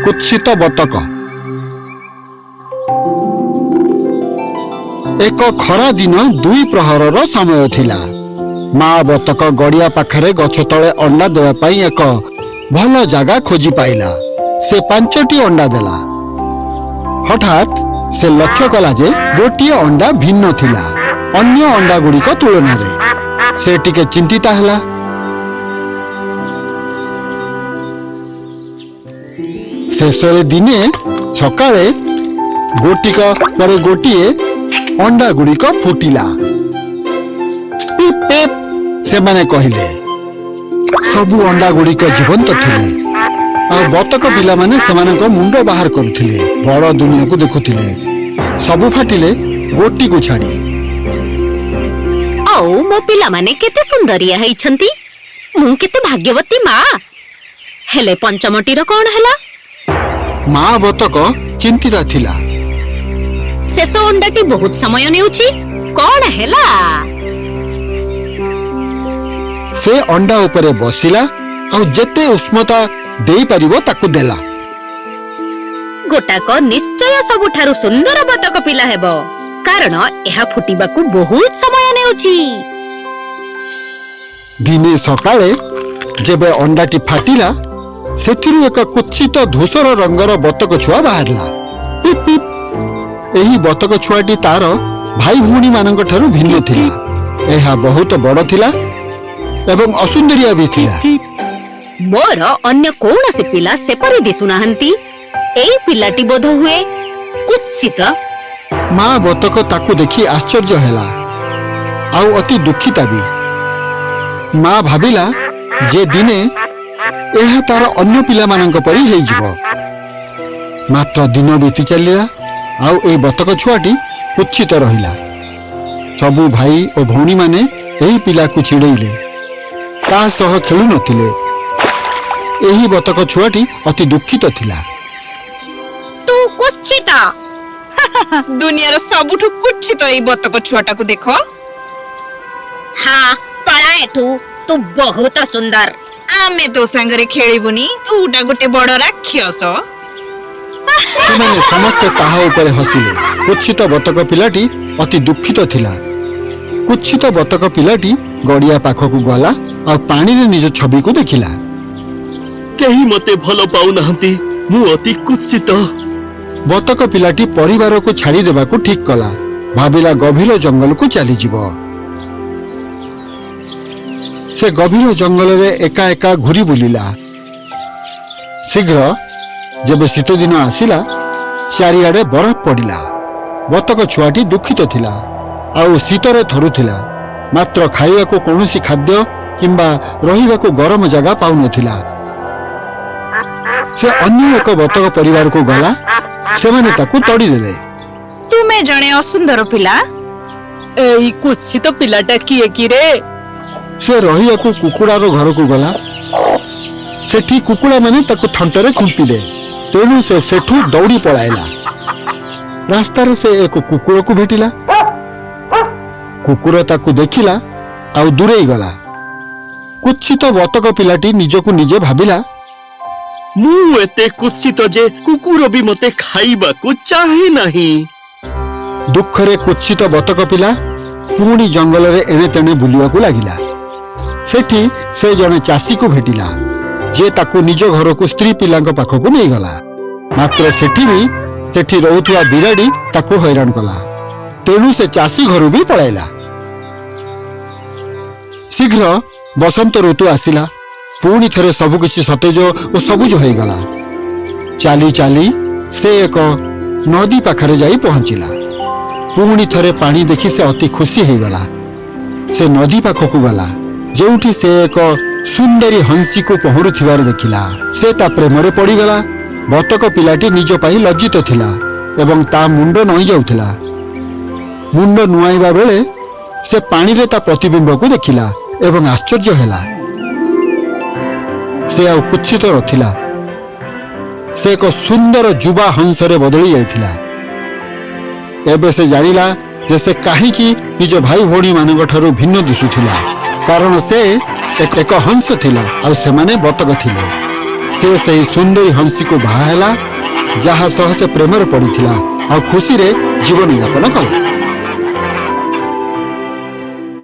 କୁତ୍ସିତ ବତକ। ଏକ ଖରା ଦିନ ଦୁଇ ପ୍ରହରର ସମୟ ଥିଲା। ମା ବତକ ଗଡ଼ିଆ ପାଖରେ ଗଛ ତଳେ ଅଣ୍ଡା ଦେବା ପାଇଁ ଏକ ଭଲ ଜାଗା ଖୋଜି ପାଇଲା। ସେ 5ଟି ଅଣ୍ଡା ଦେଲା। ହଠାତ୍ ସେ ଲକ୍ଷ୍ୟ କଲା ଯେ ଗୋଟିଏ ଅଣ୍ଡା ଭିନ୍ନ ଥିଲା ଅନ୍ୟ ଅଣ୍ଡା ଗୁଡ଼ିକ ତୁଳନାରେ। ସେ ଟିକେ ଚିନ୍ତିତ ହେଲା। ଶେଷରେ ଦିନେ ସକାଳେ ଗୋଟିକ ପରେ ଗୋଟିଏ ଅଣ୍ଡା ଗୁଡ଼ିକ ଫୁଟିଲା। ପିପ୍ ପିପ୍ ସେମାନେ କହିଲେ। ସବୁ ଅଣ୍ଡା ଗୁଡ଼ିକ ଜୀବନ୍ତ ଥିଲେ ଆଉ ବତକ ପିଲାମାନେ ସେମାନଙ୍କ ମୁଣ୍ଡ ବାହାର କରୁଥିଲେ, ବଡ଼ ଦୁନିଆକୁ ଦେଖୁଥିଲେ। ସବୁ ଫାଟିଲେ ଗୋଟିକୁ ଛାଡ଼ି। ଆଉ ମୋ ପିଲାମାନେ କେତେ ସୁନ୍ଦରିଆ ହେଇଛନ୍ତି! ମୁଁ କେତେ ଭାଗ୍ୟବତୀ ମା! ହେଲେ ପଞ୍ଚମଟିର କଣ ହେଲା? ମା ବତକ ଚିନ୍ତିତ ଥିଲା। ଶେଷ ଅଣ୍ଡାଟି ବହୁତ ସମୟ ନେଉଛି। କଣ ହେଲା? ସେ ଅଣ୍ଡା ଉପରେ ବସିଲା ଆଉ ଯେତେ ଉଷ୍ମତା ଦେଇପାରିବ ତାକୁ ଦେଲା। ଗୋଟାକ ନିଶ୍ଚୟ ସବୁଠାରୁ ସୁନ୍ଦର ବତକ ପିଲା ହେବ, କାରଣ ଏହା ଫୁଟିବାକୁ ବହୁତ ସମୟ ନେଉଛି। ଦିନେ ସକାଳେ ଯେବେ ଅଣ୍ଡାଟି ଫାଟିଲା, ସେଥିରୁ ଏକ କୁତ୍ସିତ ଧୂସର ରଙ୍ଗର ବତକ ଛୁଆ ବାହାରିଲା। Peep peep. ଏହି ବତକ ଛୁଆଟି ତାର ଭାଇ ଭଉଣୀମାନଙ୍କ ଠାରୁ ଭିନ୍ନ ଥିଲା। ଏହା ବହୁତ ବଡ଼ ଥିଲା ଏବଂ ଅସୁନ୍ଦରିଆ ବି ଥିଲା। ମୋର ଅନ୍ୟ କୌଣସି ପିଲା ସେପରି ଦିଶୁନାହାନ୍ତି। ଏଇ ପିଲାଟି ବୋଧ ହୁଏ କୁତ୍ସିତ। ମା ବତକ ତାକୁ ଦେଖି ଆଶ୍ଚର୍ଯ୍ୟ ହେଲା ଆଉ ଅତି ଦୁଃଖିତା ବି। ମା ଭାବିଲା ଯେ ଦିନେ ଏହା ତାର ଅନ୍ୟ ପିଲାମାନଙ୍କ ପରି ହେଇଯିବ। ମାତ୍ର ଦିନ ବିତି ଚାଲିଲା ଆଉ ଏଇ ବତକ ଛୁଆଟି କୁତ୍ସିତ ରହିଲା। ସବୁ ଭାଇ ଓ ଭଉଣୀମାନେ ଏହି ପିଲାକୁ ଚିଡ଼େଇଲେ, ତା ସହ ଖେଳୁ ନଥିଲେ। ଏହି ବତକ ଛୁଆଟି ଅତି ଦୁଃଖିତ ଥିଲା। ତୁ କୁତ୍ସିତ! ଦୁନିଆର ସବୁଠୁ କୁତ୍ସିତ ଏଇ ବତକ ଛୁଆଟାକୁ ଦେଖ। ହଁ, ପଳା ଏଠୁ, ତୁ ବହୁତ ସୁନ୍ଦର। ଆମେ ତୋ ସାଙ୍ଗରେ ଖେଳିବୁନି, ତୁ ଟା ଗୋଟେ ବଡ ରାକ୍ଷସ। ସେମାନେ ସମସ୍ତେ ତାହା ଉପରେ ହସିଲେ। କୁତ୍ସିତ ବତକ ପିଲାଟି ଅତି ଦୁଃଖିତ ଥିଲା। କୁତ୍ସିତ ବତକ ପିଲାଟି ଗଡ଼ିଆ ପାଖକୁ ଗଲା ଆଉ ପାଣିରେ ନିଜ ଛବିକୁ ଦେଖିଲା। କେହି ମତେ ଭଲ ପାଉନାହାନ୍ତି, ମୁଁ ଅତି କୁତ୍ସିତ। ବତକ ପିଲାଟି ପରିବାରକୁ ଛାଡ଼ିଦେବାକୁ ଠିକ୍ କଲା। ଭାବିଲା ଗଭୀର ଜଙ୍ଗଲକୁ ଚାଲିଯିବ। ସେ ଗଭୀର ଜଙ୍ଗଲରେ ଏକା ଏକା ଘୁରି ବୁଲିଲା। ଶୀଘ୍ର ଯେବେ ଶୀତଦିନ ଆସିଲା, ଚାରିଆଡ଼େ ବରଫ ପଡ଼ିଲା। ବତକ ଛୁଆଟି ଦୁଃଖିତ ଥିଲା ଆଉ ଶୀତରେ ଥରୁଥିଲା। ମାତ୍ର ଖାଇବାକୁ କୌଣସି ଖାଦ୍ୟ କିମ୍ବା ରହିବାକୁ ଗରମ ଜାଗା ପାଉନଥିଲା। ସେ ଅନ୍ୟ ଏକ ବତକ ପରିବାରକୁ ଗଲା। ସେମାନେ ତାକୁ ତଡ଼ିଦେଲେ। ତୁମେ ଜଣେ ଅସୁନ୍ଦର ପିଲା। ଏଇ କୁତ୍ସିତ ପିଲାଟା କିଏ କିରେ? ସେ ରହିବାକୁ କୁକୁଡ଼ାର ଘରକୁ ଗଲା। ସେଠି କୁକୁଡ଼ାମାନେ ତାକୁ ଥଣ୍ଟରେ ଖୁମ୍ପିଲେ, ତେଣୁ ସେ ସେଠୁ ଦୌଡ଼ି ପଳାଇଲା। ରାସ୍ତାରେ ସେ ଏକ କୁକୁରକୁ ଭେଟିଲା। କୁକୁର ତାକୁ ଦେଖିଲା ଆଉ ଦୂରେଇ ଗଲା। କୁତ୍ସିତ ବତକ ପିଲାଟି ନିଜକୁ ନିଜେ ଭାବିଲା, ମୁଁ ଏତେ କୁତ୍ସିତ ଯେ କୁକୁର ବି ମତେ ଖାଇବାକୁ ଚାହେଁ ନାହିଁ। ଦୁଃଖରେ କୁତ୍ସିତ ବତକ ପିଲା ପୁଣି ଜଙ୍ଗଲରେ ଏଣେ ତେଣେ ବୁଲିବାକୁ ଲାଗିଲା। ସେଠି ସେ ଜଣେ ଚାଷୀକୁ ଭେଟିଲା, ଯିଏ ତାକୁ ନିଜ ଘରକୁ ସ୍ତ୍ରୀ ପିଲାଙ୍କ ପାଖକୁ ନେଇଗଲା। ମାତ୍ର ସେଠି ବି ସେଠି ରହୁଥିବା ବିରାଡ଼ି ତାକୁ ହଇରାଣ କଲା, ତେଣୁ ସେ ଚାଷୀ ଘରୁ ବି ପଳାଇଲା। ଶୀଘ୍ର ବସନ୍ତ ଋତୁ ଆସିଲା। ପୁଣି ଥରେ ସବୁକିଛି ସତେଜ ଓ ସବୁଜ ହୋଇଗଲା। ଚାଲି ଚାଲି ସେ ଏକ ନଦୀ ପାଖରେ ଯାଇ ପହଞ୍ଚିଲା। ପୁଣି ଥରେ ପାଣି ଦେଖି ସେ ଅତି ଖୁସି ହେଇଗଲା। ସେ ନଦୀ ପାଖକୁ ଗଲା, ଯେଉଁଠି ସେ ଏକ ସୁନ୍ଦରୀ ହଂସୀକୁ ପହଁରୁଥିବାର ଦେଖିଲା। ସେ ତା ପ୍ରେମରେ ପଡ଼ିଗଲା। ବତକ ପିଲାଟି ନିଜ ପାଇଁ ଲଜ୍ଜିତ ଥିଲା ଏବଂ ତା ମୁଣ୍ଡ ନଇଁ ଯାଉଥିଲା। ମୁଣ୍ଡ ନୁଆଁଇବା ବେଳେ ସେ ପାଣିରେ ତା ପ୍ରତିବିମ୍ବକୁ ଦେଖିଲା ଏବଂ ଆଶ୍ଚର୍ଯ୍ୟ ହେଲା। ସେ ଆଉ କୁତ୍ସିତ ନଥିଲା। ସେ ଏକ ସୁନ୍ଦର ଯୁବା ହଂସରେ ବଦଳି ଯାଇଥିଲା। ଏବେ ସେ ଜାଣିଲା ଯେ ସେ କାହିଁକି ନିଜ ଭାଇ ଭଉଣୀମାନଙ୍କ ଠାରୁ ଭିନ୍ନ ଦିଶୁଥିଲା, କାରଣ ସେ ଏକ ହଂସ ଥିଲା ଆଉ ସେମାନେ ବତକ ଥିଲେ। ସେ ସେହି ସୁନ୍ଦରୀ ହଂସୀକୁ ବାହା ହେଲା, ଯାହା ସହ ସେ ପ୍ରେମରେ ପଡ଼ିଥିଲା, ଆଉ ଖୁସିରେ ଜୀବନଯାପନ କଲା।